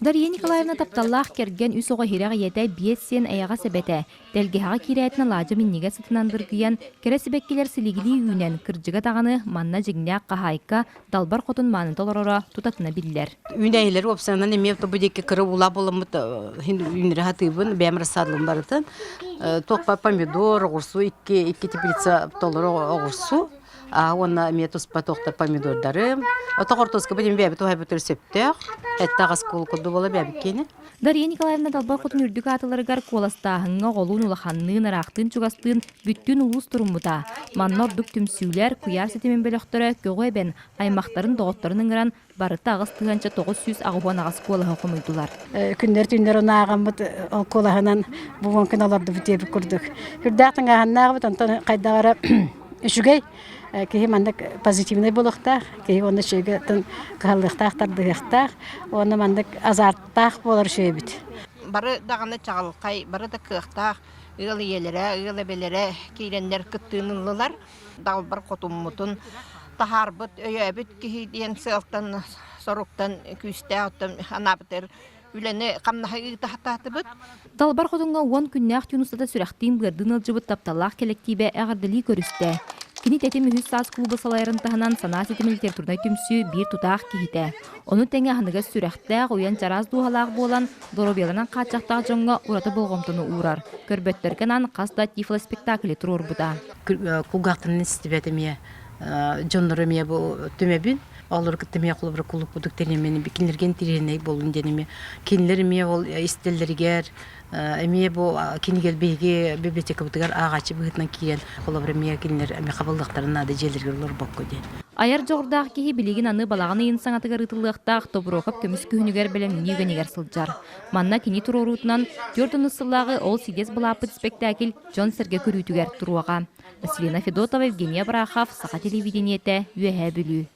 Дария Николаевна тапталлаах кэргэн, үс оҕо иһирэх ийэтэ, биэс сиэн эйэҕэс эбэтэ. Тэлгэһэҕэ киирээтин алаадьы минньигэс сытынан дыргыйан, кэрэ сибэккилэр силигилии үүнэн, кырдьыга даҕаны, манна дьиҥнээх хаһаайка, далбар хотун мааныта олороро тутатына биллэр. Үүнээйилэр уопсайынан эмиэ бу диэки кыра уулаах буоламмыт үүннэрэ сатыыбын, бэйэм рассадалым барытын. Туохпа помидор, оҕурсу, икки, икки теплица толору оҕурсу. Уонна эмиэ туспа туохтар помидордарым. Ото хортуоскабыт эми бэйэбит уһайбытыгар сөптөөх. Эттээх оскуола курдук буола бэйэбит киэнэ. Дария Николаевна Далбар Хотун үрдүк аатыларыгар куоластааһыҥҥа оҕолуун улаханныын, ыраахтыын-чугастыын бүттүүн улуус туруммута. Манна ордук түмсүүлэр, куйаар ситимин бөлөхтөрө көҕү эбэн, аймахтарын, доҕотторун ыҥыран барыта 8988 куолаһы хомуйдулар. Күннэр-түүннэр ону ааҕаммыт ол куолаһынан бу уон күн олордубут диэбит курдук. Үрдээх тыҥааһыннаахбыт, онтон хайдах эрэ үчүгэй киһи маннык позитивнай буолуохтаах, киһи уонна үчүгэйгэ кыһаллыахтаах, тардыһыахтаах уонна маннык азарттаах буолар үчүгэйбит. Бары даҕаны чаҕылхай, бары да кыахтаах ыал ийэлэрэ, ыал эбэлэрэ киирэннэр кыттыыны ыллылар. Далбар хотуммутун таһаарбыт, өйөөбүт киһи диэн сыалтан, соруктан күүстээх оттон анаабытыгар үлэни хамнаһы ыыта сатаатыбыт. Далбар хотуҥҥа уон күннээх түүн устата сүрэхтиин-быардыын ыалдьыбыт тапталлаах кэлэктиибэ эҕэрдэлии көрүстэ. Кини Тэтим үһүс саас клуба салайарын таһынан Санаа ситимин литературнай түмсүү биир тутаах киһитэ. Ону тэҥэ аһыныгас сүрэхтээх, уйан чараас дууһалаах буолан, доруобуйаларынан хааччахтаах дьоҥҥо ураты болҕомтону уурар. Көрбөттөргө анаан хас да тифлоспектакли туруорбута. Кулгаахтарын истибэт эмиэ дьоннору эмиэ бу түмэбин. Олору кытта эмиэ холобура кулуппутук тириэмэни кинилэргэ интириэһинэй буоллун диэн эмиэ кинилэр эмиэ ол истэллэригэр эмиэ бу кинигэлэр биһиги библиотекабытыгар ааҕааччы быһыытынан киирэн холобура эмиэ кинилэр эмиэ хабыллыахтарын наада дьиэлэригэр олорбокко диэн. Айар дьоҕурдаах киһи билигин аны балаҕан ыйын саҥатыгар ыытыллыахтаах Тобуруокап көмүс күһүнүгэр бэлэмнэнии үгэнигэр сылдьар. Манна кини туруоруутунан 4 сыллааҕы Ол сидиэс былааппыт спектакль дьон-сэргэ көрүүтүгэр туруоҕа. Василина Федотова, Евгения Абрахов, Саха телевидениетэ, Үөһээ Бүлүү.